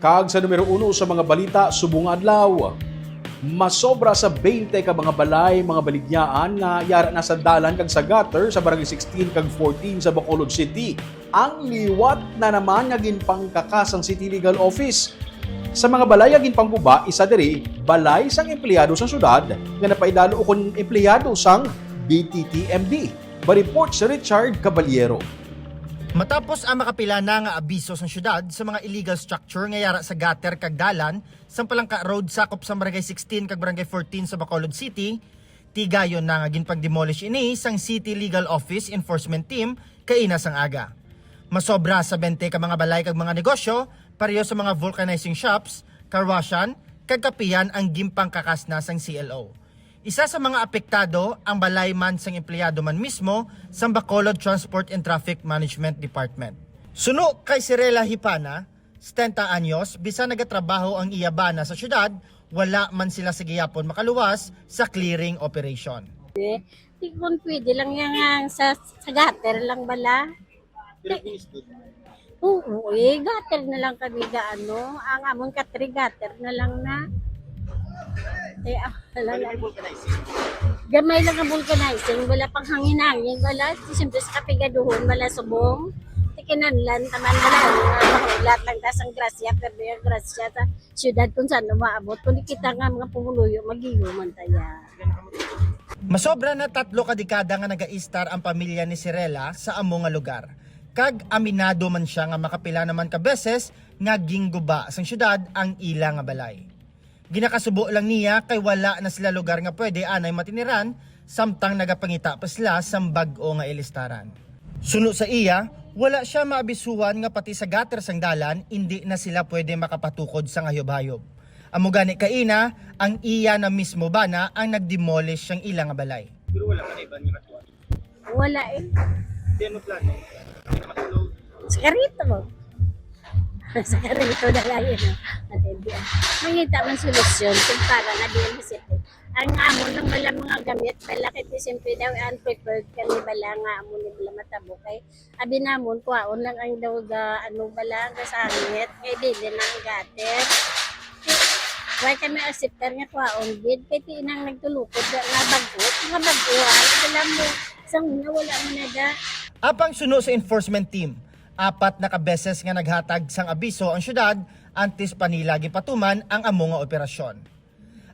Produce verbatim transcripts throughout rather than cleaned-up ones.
Kag sa numero uno sa mga balita subong nga adlaw, masobra sa twenty ka mga balay, mga baligyaan nga yara na sa dalan kag sa gutter sa Barangay sixteen kag fourteen sa Bacolod City ang liwat na naman nga ginpangkakas sang City Legal Office. Sa mga balay nga ginpangguba, isa diri balay sang empleyado sa syudad nga napaidalo ukon empleyado sang B T T M D. Mareport si Richard Caballero. Matapos ang makapila na nga abiso sang syudad sa mga illegal structure nga yara sa gutter kag dalan sang Palangka Road sakop sang Barangay sixteen kag Barangay fourteen sa Bacolod City, tigayon na nga ginpag-demolish ini sang City Legal Office Enforcement Team kaina sang aga. Masobra sa twenty ka mga balay kag mga negosyo, pareho sa mga vulcanizing shops, carwashan, kag kapihan ang ginpangkakas na sang C L O. Isa sa mga apektado ang balay man sang empleyado man mismo sang Bacolod Transport and Traffic Management Department. Suno kay Cirela Hipana, setenta anyos, bisan nagatrabaho ang iya bana sa syudad, wala man sila sa gihapon makaluwas sa clearing operation. Di kung pwede lang yan nga sa, sa gutter lang bala. Pero kung isdot, Oo, eh, gutter na lang kami ga ano. Ang amon katri gutter na lang na. Eh, ah, wala Bali, lang. May vulcanizing. Gamay lang ang vulcanizing. Wala pang hangin-hangin. Wala. Siyempre sa kapigaduhon, wala subong. Tikinanlan, taman wala. Mahulat lang ta sang grasya. Pero yung grasya sa syudad kung saan na maabot. Kung di kita nga mga pumuluyo, magiyo man taya. Masobra na tatlo ka dekada nga nagaistar ang pamilya ni Cirela sa amo nga lugar. Kag aminado man siya nga makapila naman ka beses nga gingguba sang syudad ang ila nga balay. Ginakasubo lang niya kay wala na sila lugar nga pwede anay matiniran, samtang nagapangita pa sila sang bag-o nga ilistaran. Suno sa iya, wala siya maabisuhan nga pati sa gutter sang dalan indi na sila pwede makapatukod sang hayop-hayop. Amo gani kaina, ang iya na mismo bana ang nag-demolish sang ila nga balay. Pero wala ka na iban nga katuan? Wala eh. Di ano plano? Di na matulog? Sa karito. Sa karito na lang yun. Oh. At hindi, ah, mangita man solusyon kung para nga di ang isip. Ang amo lang bala mga gamit, bala kay siyempre daw unprepared kami bala nga amo ni bala matabo kay abi namon kuhaon lang ang daw ga ano bala ga sangit kay dili na ang gutter. Why kami acceptar nga kuhaon gid kay ti inang nagtulukod nga, nga bag-o, nga bag-o, ah, alam mo, sang una wala man na da. Apang suno sa enforcement team, apat na ka beses nga naghatag sang abiso ang syudad antes pa nila gipatuman ang amo nga operasyon.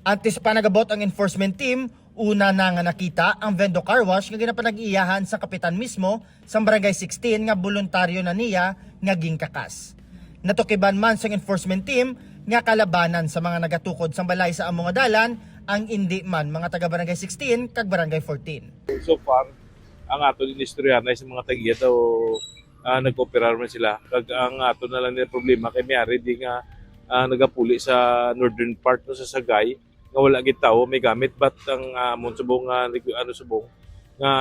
Antes pa nagabot ang enforcement team, una na nga nakita ang Vendo Car Wash nga ginapanag-iyahan sang kapitan mismo sang Barangay sixteen nga boluntaryo na niya nga ginkakas. Natukiban man sang enforcement team nga kalabanan sa mga nagatukod sang balay sa amo nga dalan ang indi man mga taga Barangay sixteen kag Barangay fourteen. So far, ang aton inistoryahanay sa mga tag-iya daw, ah, nag-operar man sila. Kag ang aton na lang ni problema kay may ari di nga, ah, nagapuli sa northern part, no, sa Sagay, nga wala gid tawo may gamit, but ang, ah, amon subong nga nag-, ano, subong nga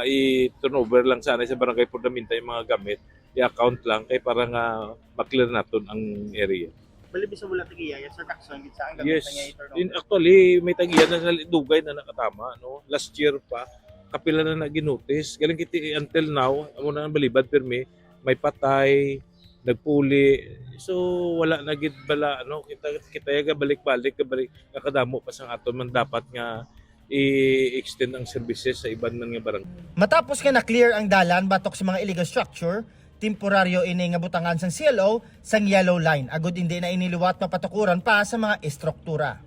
i-turnover lang sana sa barangay for the meantime mga gamit, i-account lang kay para nga ma-clear naton ang area. Bali, bisan wala tag-iya, yes, sir, taxon gid sa ang gamit. Yes. Na niya i-turnover. In, actually, may tag-iya na sa dugay na nakatama, no? Last year pa, kapila na nag-notice. Galing kiti until now, amo na ang balibad pirmi, may patay, nagpuli. So, wala na gid bala, ano, kita, kita yaga balik-balik, balik, nakadamo pa sang aton man dapat nga i-extend ang services sa iban man nga barangay. Matapos nga na-clear ang dalan batok sa mga illegal structure, temporaryo ini nga butangan sang C L O sang yellow line, agud indi na ini liwat mapatukuran pa sa mga estruktura.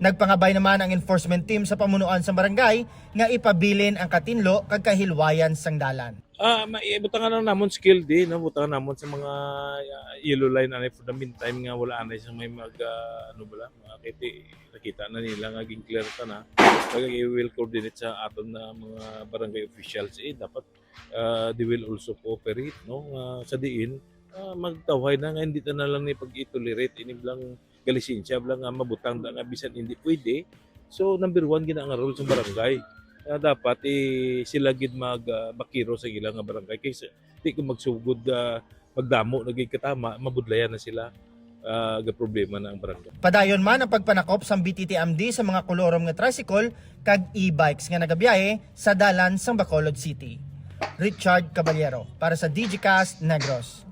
Nagpangabay naman ang enforcement team sa pamunuan sang barangay nga ipabilin ang katinlo kag kahilwayan sang dalan. Ah, ma-, eh, butangan lang namon skill di, no? Butangan namon sa mga, ah, yellow line anay for the meantime nga wala anay sa may mag, ah, ano bala, mga kiti, nakita na nila nga ging-clear ta na. Kag we will coordinate sa aton na mga barangay officials, eh, dapat, ah, they will also cooperate, no? Nga sa diin, ah, magtawhay na nga hindi ta na lang ni pag-tolerate ini lang galisensya lang nga mabutang da nga bisan hindi pwede. So, number one gid na ang role sa barangay. Nga dapat, eh, sila gid mag, ah, bakiro sa ila nga barangay. Kay sa, di ko magsugod, ah, magdamo na gid katama, mabudlayan na sila, ah, ga problema na ang barangay. Padayon man ang pagpanakop sang B T T M D sa mga kolorom nga tricycle kag e-bikes nga nagabiyahe sa dalan sang Bacolod City. Richard Caballero para sa Digicast Negros.